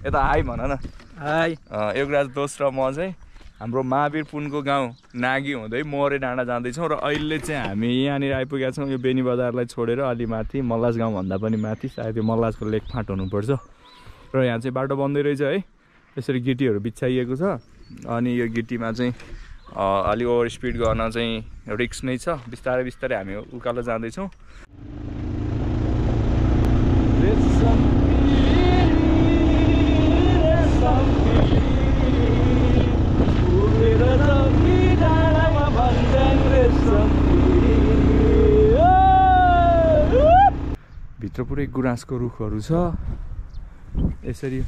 यता हाई भन न। हाई। योगराज दोस्त र म चाहिँ हाम्रो महावीर पुनको गाउँ नागी हुँदै मोरे डाँडा जाँदैछौँ र अहिले चाहिँ हामी यहाँनिर आइपुगेका छौँ। यो बेनी बजारलाई छोडेर अलि माथि मल्लास गाउँभन्दा पनि माथि सायद यो मल्लासको लेकफाँट हुनुपर्छ र यहाँ चाहिँ बाटो बन्दै रहेछ है। यसरी गिटीहरू बिछाइएको छ अनि यो गिटीमा चाहिँ अलि ओभर स्पिड गर्न चाहिँ रिस्क नै छ। बिस्तारै बिस्तारै हामी उकालो जाँदैछौँ। भित्र पुरै गुराँसको रुखहरू छ। यसरी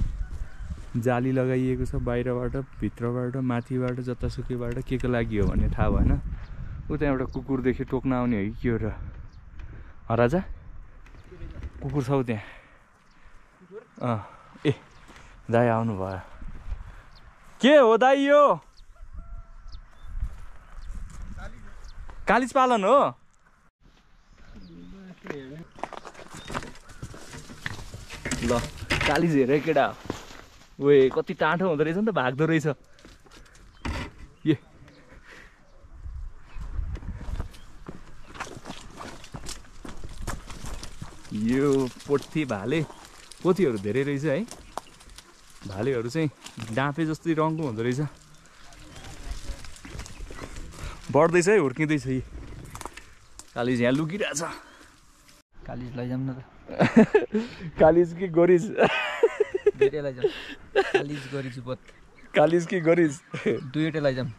जाली लगाइएको छ बाहिरबाट भित्रबाट माथिबाट जतासुकैबाट के को लागि हो भन्ने थाहा भएन। उता एउटा कुकुरदेखि टोक्न आउने हो कि के हो र राजा? कुकुर छ त्यहाँ। ए दाइ आउनु भयो। के हो दाइ यो? कालिज पालन हो? ल कालिज हेरे केटा। ओए कति टाँठो हुँदो रहेछ नि त, भाग्दो रहेछ। ए यो पोथी भाले पोथीहरू धेरै रहेछ है। भालेहरू चाहिँ डाँफे जस्तै रङको हुँदो रहेछ। बढ्दैछ है, हुर्किँदैछ। कालिज यहाँ लुकिरहेछ। कालिज लैजाउँ न त। कालिज कि गोरिज? दुईटै लैजाउँ। कालिज गोरिज बोथ। कालिज कि गोरिज? दुईटै लैजाउँ।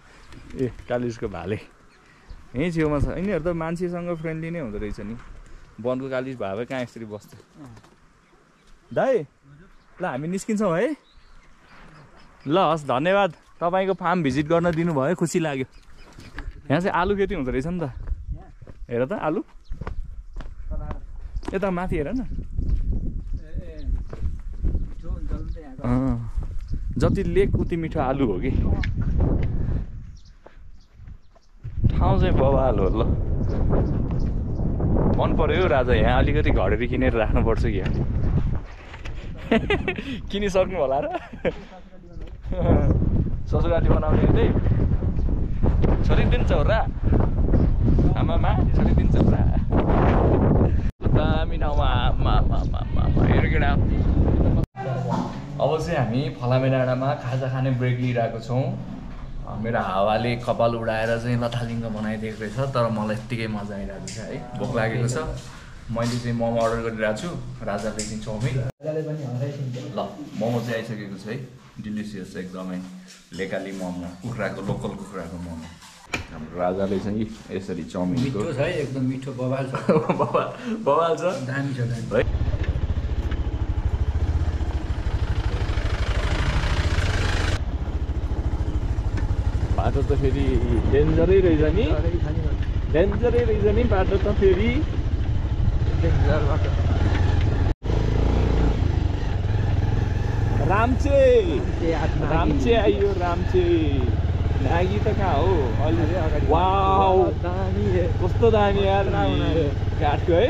ए कालिजको भाले यहीँ छेउमा छ। यिनीहरू त मान्छेसँग फ्रेन्डली नै हुँदो रहेछ नि। वनको कालिज भए कहाँ यसरी बस्छ। दाइ ल हामी निस्किन्छौँ है। ल हस् धन्यवाद, तपाईँको फार्म भिजिट गर्न दिनुभयो, खुसी लाग्यो। यहाँ चाहिँ आलु खेती हुँदो रहेछ नि त। हेर त आलु यता माथि हेर न। जति लेक उति मिठो आलु हो कि। ठाउँ चाहिँ बवाल हो। ल मन पर्यो राजा। यहाँ अलिकति घडेरी किनेर राख्नुपर्छ कि। किनिसक्नु होला र? ससुराली बनाउने त्यही छोडिदिन्छ होला। आमामा छोडिदिन्छ होला। दामी ठाउँमा हेर केटा। अब चाहिँ हामी फलामे डाँडामा खाजा खाने ब्रेक लिइरहेको छौँ। मेरो हावाले कपाल उडाएर चाहिँ लथालिङ्ग बनाइदिएको रहेछ, तर मलाई यत्तिकै मजा आइरहेको छ है। भोक लागेको छ। मैले चाहिँ मोमो अर्डर गरिरहेको छु, राजाले चाहिँ चाउमिन। ल मोमो चाहिँ आइसकेको छ है। डिलिसियस एकदमै लेकाली मोमो, कुखुराको लोकल कुखुराको मोमो। हाम्रो राजाले चाहिँ यसरी चाउमिन मिठो छ है, एकदम मिठो बवाल छ। बवाल छ, दामी छ दामी है। बाटो त फेरि डेन्जरै रहेछ नि। डेन्जरै रहेछ नि बाटो त फेरि। राम्चे राम्चे आइयो। राम्चे नागी त कहाँ हो? अलि वाउ कस्तो दामी यार काठको है।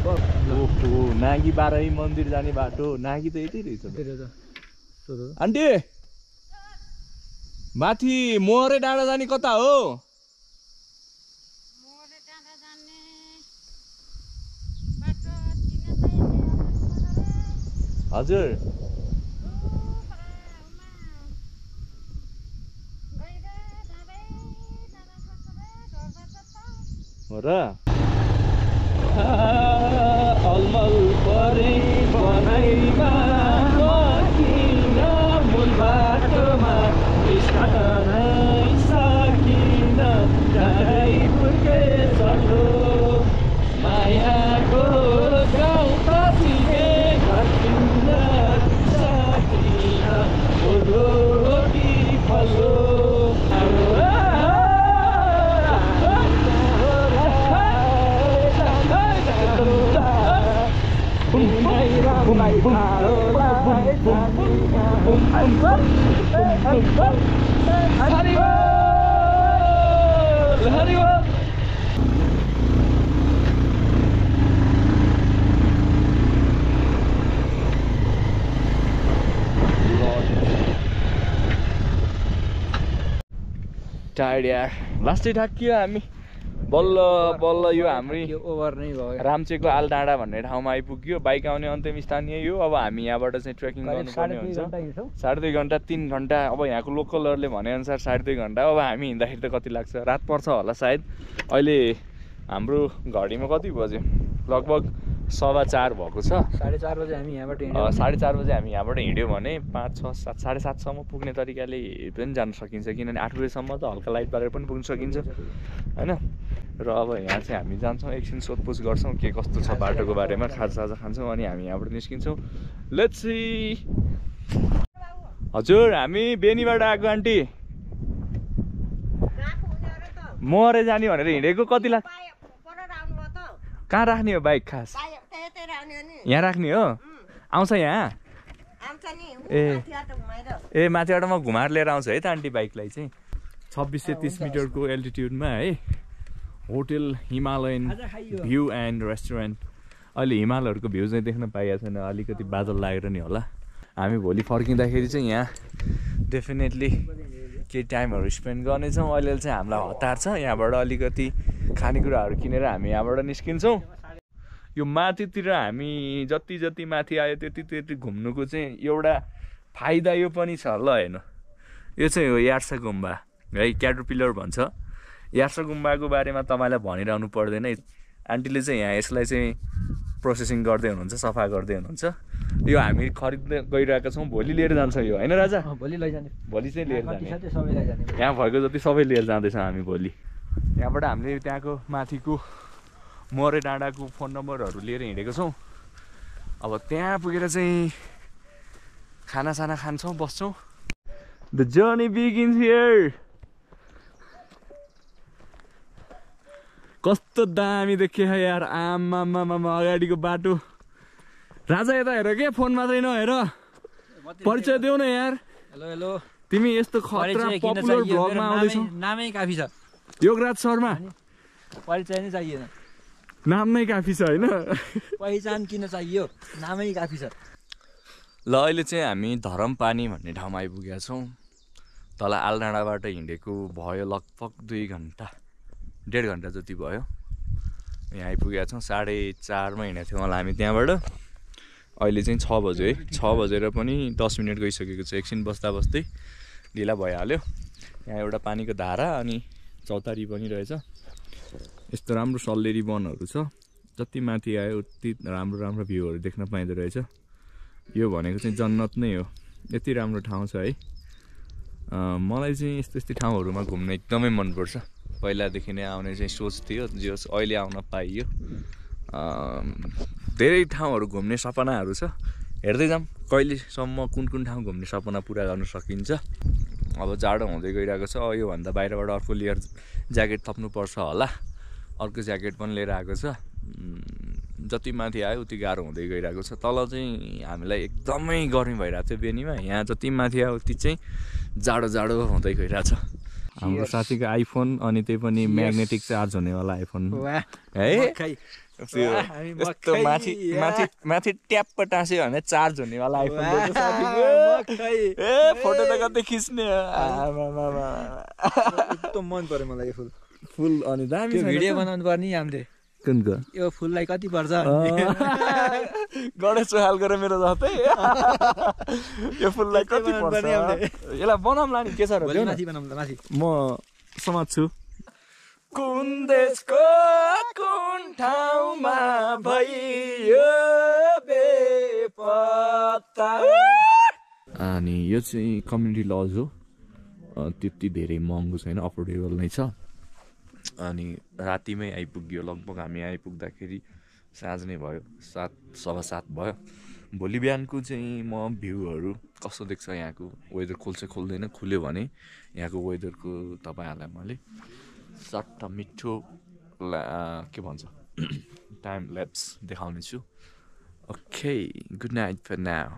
ओहो नागी बाराही मन्दिर जाने बाटो। नागी त यतै रहेछ। आन्टी माथि मोहरे डाँडा जाने कता हो? हजुर हो र? अलमल परे बनाइमा किन मूल बाटोमा सकिन पुर्के सलो मायाको गाउँ कतिले घटिन सकिन रोटी फलो। टायर्ड यार लास्टै ठाकियो हामी बल्ल बल्ल यो हाम्रो ओभर नै भयो रामचेको आलडाँडा भन्ने ठाउँमा आइपुग्यो बाइक आउने अन्तिम स्थानीय यो अब हामी यहाँबाट चाहिँ ट्रेकिङ गर्नुपर्ने हुन्छ 2.5 घन्टा 3 घन्टा अब यहाँको लोकलहरूले भनेअनुसार 2.5 घन्टा अब हामी हिँड्दाखेरि त कति लाग्छ रात पर्छ होला सायद अहिले हाम्रो घडीमा कति बज्यो लगभग 4:15 भएको छ 4:30 बजे हामी यहाँबाट हिँड्यौँ 4:30 बजे हामी यहाँबाट हिँड्यो भने 5, 6, 7, 7:30 सम्म पुग्ने तरिकाले पनि जान सकिन्छ किनभने 8 बजेसम्म त हल्का लाइट बालेर पनि पुग्न सकिन्छ हैन र अब यहाँ चाहिँ हामी जान्छौँ एकछिन सोधपुछ गर्छौँ के कस्तो छ बाटोको बारेमा खाजासाजा खान्छौँ अनि हामी यहाँबाट निस्किन्छौँ लेट्स सी हजुर हामी बेनीबाट आएको आन्टी मरे जाने भनेर हिँडेको कति लाग्छ कहाँ राख्ने हो बाइक खास यहाँ राख्ने हो आउँछ यहाँ ए माथिबाट म घुमाएर लिएर आउँछु है त आन्टी बाइकलाई चाहिँ 26 से 30 मिटरको एल्टिट्युडमा है hotel Himalayan view and restaurant अहिले हिमालहरूको भ्यू चाहिँ देख्न पाइएको छैन अलिकति बादल लागेर नि होला हामी भोलि फर्किँदाखेरि चाहिँ यहाँ डेफिनेटली केही टाइमहरू स्पेन्ड गर्नेछौँ अहिले चाहिँ हामीलाई हतार छ यहाँबाट अलिकति खानेकुराहरू किनेर हामी यहाँबाट निस्किन्छौँ यो माथितिर हामी जति जति माथि आयो त्यति त्यति घुम्नुको चाहिँ एउटा फाइदा यो पनि छ ल हेर्नु यो चाहिँ हो यार्सा गुम्बा है क्याटरपिलर भन्छ यार्सा गुम्बाको बारेमा तपाईँलाई भनिरहनु पर्दैन आन्टीले चाहिँ यहाँ यसलाई चाहिँ प्रोसेसिङ गर्दै हुनुहुन्छ सफा गर्दै हुनुहुन्छ यो हामी खरिद्दै गइरहेका छौँ भोलि लिएर जान्छ यो होइन राजा भोलि लैजाने भोलि चाहिँ लिएर जाने सबै लैजाने यहाँ भएको जति सबै लिएर जाँदैछौँ हामी भोलि यहाँबाट हामीले त्यहाँको माथिको मोरे डाँडाको फोन नम्बरहरू लिएर हिँडेको छौँ अब त्यहाँ पुगेर चाहिँ खानासाना खान्छौँ बस्छौँ द जर्नी बिगिन्स हियर कस्तो दामी देखियो यार आमामामा अगाडिको बाटो राजा यता हेर के फोन मात्रै नहेर परिचय देऊ न यार हेलो हेलो तिमी यस्तो खतरा पपुलर ब्लगमा आउँदैछौ नामै काफी छ योगराज शर्मा परिचय नै चाहिएन नाम नै काफी छ हैन पहिचान किन चाहियो नामै काफी छ ल अहिले चाहिँ हामी धरमपानी भन्ने ठाउँमा आइपुगेका छौँ तल आलडाँडाबाट हिँडेको भयो लगभग 2 घन्टा 1.5 घन्टा जति भयो यहाँ आइपुगेका छौँ 4:30 मा हिँडेको थियौँ होला हामी त्यहाँबाट अहिले चाहिँ 6 बज्यो है 6 बजेर पनि 10 मिनट गइसकेको छ एकछिन बस्दा बस्दै ढिला भइहाल्यो यहाँ एउटा पानीको धारा अनि चौतारी पनि रहेछ यस्तो राम्रो सल्लेरी वनहरू छ जति माथि आयो उति राम्रो राम्रो भ्यूहरू देख्न पाइँदो रहेछ यो भनेको चाहिँ जन्नत नै हो यति राम्रो ठाउँ छ है मलाई चाहिँ यस्तो यस्तो ठाउँहरूमा घुम्न एकदमै मनपर्छ पहिलादेखि नै आउने चाहिँ सोच थियो जो अहिले आउन पाइयो धेरै ठाउँहरू घुम्ने सपनाहरू छ हेर्दै जाऊँ कहिलेसम्म कुन कुन ठाउँ घुम्ने सपना पुरा गर्न सकिन्छ अब जाडो हुँदै गइरहेको छ योभन्दा बाहिरबाट अर्को लेयर ज्याकेट थप्नुपर्छ होला अर्को ज्याकेट पनि लिएर आएको छ जति माथि आयो उति गाह्रो हुँदै गइरहेको छ तल चाहिँ हामीलाई एकदमै गर्मी भइरहेको थियो बेनीमा यहाँ जति माथि आयो उति चाहिँ जाडो जाडो हुँदै गइरहेछ हाम्रो साथीको आइफोन अनि त्यही पनि म्याग्नेटिक चार्ज हुनेवाला आइफोन है यस्तो माथि माथि माथि ट्याप्प टाँस्यो भने चार्ज हुनेवाला आइफोन ए फोटो त कतै खिच्ने एकदम मन पर्यो मलाई यो फुल फुल अनि दामी भिडियो बनाउनु पर्ने हामीले कुनको यो फुललाई कति पर्छ गणेश चौहालको र मेरो जस्तै यो फुललाई कति पर्छ यसलाई बनाउँला नि के छ र माथि बनाउँला माथि म समात्छु कुन देशको कुन ठाउँमा भइयो बेपत्ता अनि यो चाहिँ कम्युनिटी लज हो त्यति धेरै महँगो छैन अफोर्डेबल नै छ अनि रातिमै आइपुग्यो लगभग हामी आइपुग्दाखेरि साँझ नै भयो 7:15 भयो भोलि बिहानको चाहिँ म भ्यूहरू कस्तो देख्छ यहाँको वेदर खोल्छ खोल्दैन खुल्यो भने यहाँको वेदरको तपाईँहरूलाई मैले सट्ट मिठो के भन्छ टाइम ल्याप्स देखाउने छु okay good night for now